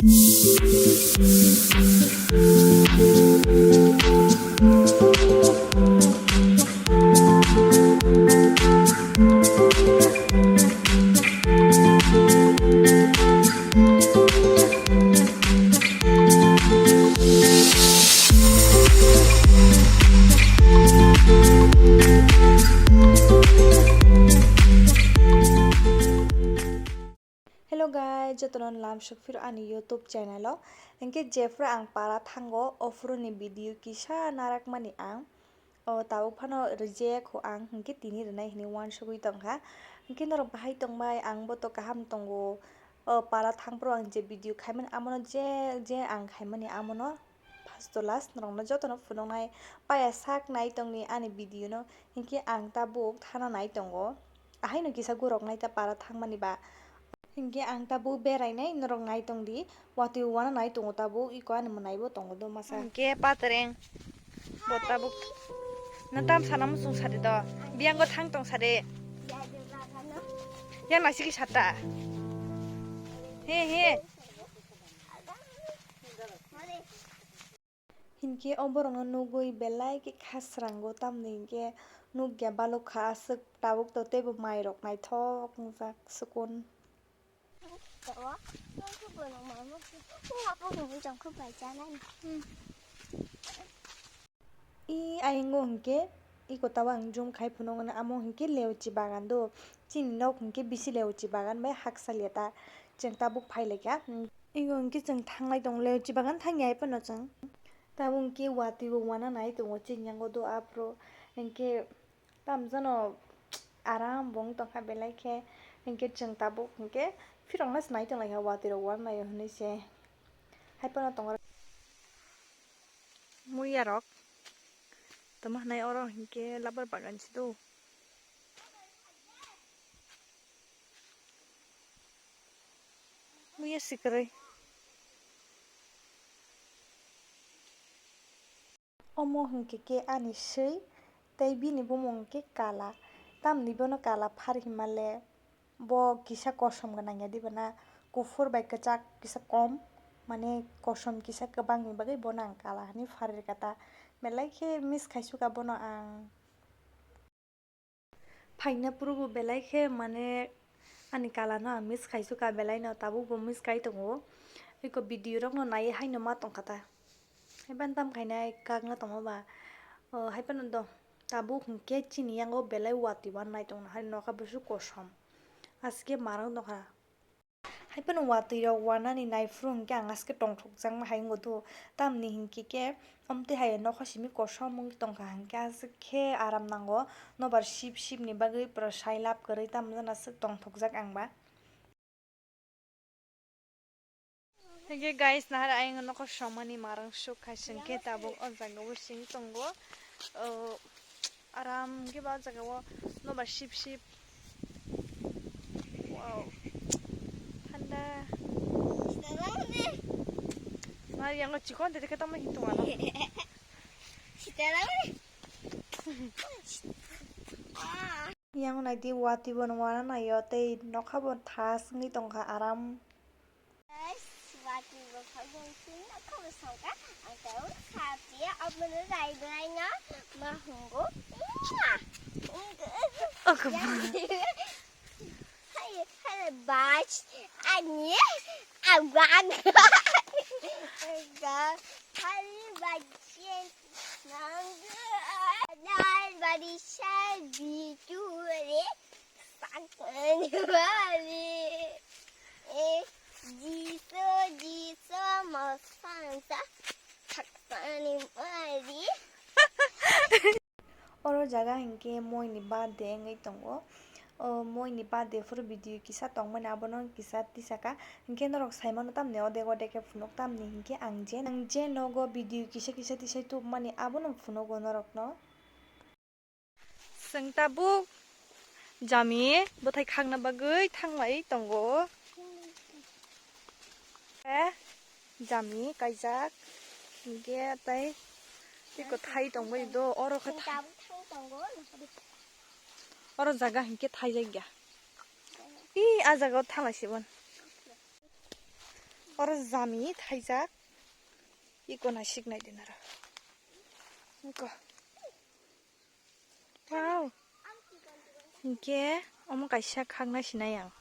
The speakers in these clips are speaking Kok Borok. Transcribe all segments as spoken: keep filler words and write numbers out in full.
Hello guys, jotono lamsok phiro ani YouTube channel o. Hinkhe jephru ang para thango, ophuru ni video kisa narakmani ang. O tabuk phano reject kho ang, hinkhe tini rwnai hinwi uansugwi tongkha. Hinkhe norok bahai tongbai, ang bo to kaham tongo. O para thangphuru ang je video khaimani amono je, je ang khaimani amono first to last norokno jotono phunuknai. Paya sak nai tongni ani video no, hinkhe ang tabuk thana nai tongo. Ahaino kisa gurok nai ta para thangmani ba. Hinkhe ang tabuk berainai norok nai tongdi, watwi wana nai tongo tabuk, iko ani mwnai bo tongo do masa. Hinkhe patreng bo tabuk. Nang tam sana muchung sadi do. Biyango thang tong sadi. Yang naisiki sata. He he. Hinkhe o borokno nugwi belai khe kha srango, tamni hinkhe nukya balokha aswk tabuk to teibo mairok naithok wngjak sukun. I ayingo hinkhe iko tabuk ang zoom khai phunuknani amo hinkhe leochi bagan do, chini nok hinkhe bisi leochi bagan bai haksa liya ta, chwng tabuk phailaikha. Iko hinkhe chwng thanglai tongo leochi bagan thangya hai phano chwng. Tabuk hinkhe watwi bo wana nai tongo chini yango do aphuru hinkhe tamjano aram bo wng tongkha belai khe hinkhe chwng tabuk hinkhe phirokno se nai tonglaikha watwi rok wana naio hinwi se hai phano tongo muya rok tongma hinai oro hinkhe labar bagan se do. Muya sikwrwi. Omo hinkhe khe ani swi, tei bini bumung hinkhe Kala. Tamni bono Kala phar himale bo kisa kosom gwnang ya diba na, kuphur bai kwchak kisa kom, mane kosom kisa kwbangni bagwi bono ang Kala hinwi phar rwkha ta. Belai khe miss khai suka bono ang. Phaina phuru bo belai khe mane ani Kala no ang miss khai suka belai no, tabuk bo miss khai tongo. Eko video rok no nai haino ma tongkha ta. Haiban tam khainai kak no tongma ba. O, haiphano do tabuk hinkhe chini yango belai watwi wan nai tongno hai nokha busu kosom. Aske marang nokha. Haiphano watwi rok wanani naiphuru hinkhe ang aske tongthokjakma hai wngkha do. Tamni hinkhe khe omtwi hai nokha simi kosom wngwi tongkha hinkhe aswk khe aram nango. Nobar sip sip ni bagwi pura sai lab kwrwi tamni aswk tongthokjak ang ba. Hinkhe guys, nahar ayang nokha somani marang suk khai singkhe tabuk o jaga o sing tongo. O, aram khe ba o jaga o nobar sip sip. Wow. Thanda. Mar yango chikon tete khe tamo hintu ano. Yang naidi watwi bono wana naio tei nokha bo thas wngwi tongkha aram. Guys, watwi bo phagong sini nokha bo songkha ang tei sabji abono rai bwlaino ma hungo. Hai, hai, bach, ani, awag. Ga, hari, bach, nang, dal, bari, shai, bitu, re, sakani, bari, e, jiso, jiso, mosansa, sakani, bari. Oro jaga hinkhe moini birthday wngwi tongo. O moini birthday phuru video kisa tongmani abono kisa tisaka. Hinkhe norok saimano tamni odek odek khe phunuk tamni hinkhe ang je, ang je nogo video kisa kisa tisai tubumani abono phunugo norokno. Chwng tabuk jami bwthai khakna bagwi thanglai tongo. Eh, jami kaijak. Hinkhe tei tei kwthai tongbai do, oro khe tha-, oro jaga hinkhe thaijakya. I, a jaga o thanglai sibon. Oro jami thaijak. Iko naisik nai di naro. Iko. Wow. Hinkhe omo kaisa khakna sinai ang.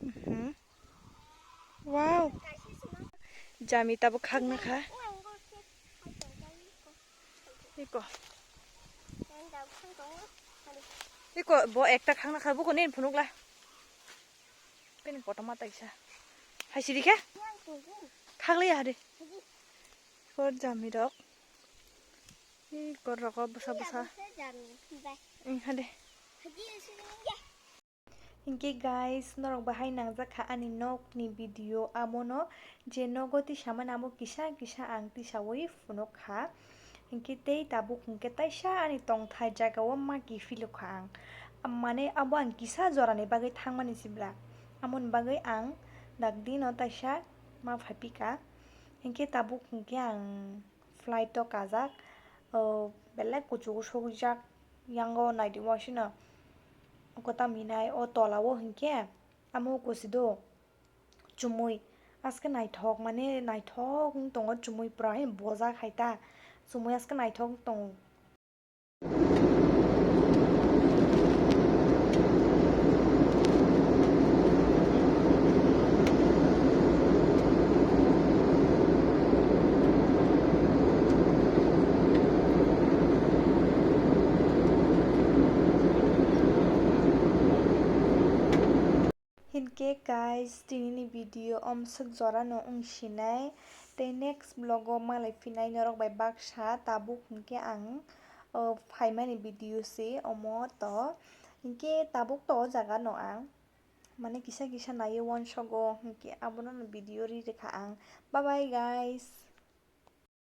Mhm. Wow. Jami tabuk khakna kha. Iko. Iko bo ekta khakna kha, buko nin phunukla. Kini kotorma taisa. Hai siri khe? Khakli ya de. Kor jami rok. Iko rok bwsa bwsa. Ing hade. Hinkhe guys, norok bahai nangjak kha ani nokni video abono, je nogo tisamani abo kisa kisa ang tisawi phunuk kha. Hinkhe tei tabuk hinkhe taisa ani tongthai jagao ma kiphiluk kha ang. Mane abo ang kisa jorani bagwi thangmani sibra. Amoni bagwi ang dakdino taisa ma phaipika. Hinkhe tabuk hinkhe ang flight o kajak, o belai kuchugo sokjak, yango naidi wasino. Oko tamo hinai o tola o hinkhe amo kusido chumui. Aske naithok, mane naithok wng tongo chumui pura, he bojak hai ta. Chumui aske naithok wng tongo. Hinkhe guys, tinini video omswk jorano wng sinai, tei next vlog o malai phinai norok bai baksa. Tabuk hinkhe ang, o, phaimani video se omo to, hinkhe tabuk to o jaga no ang mane kisa kisa naiwi uansogo, hinkhe abono no video ri rwkha ang. Bye bye guys.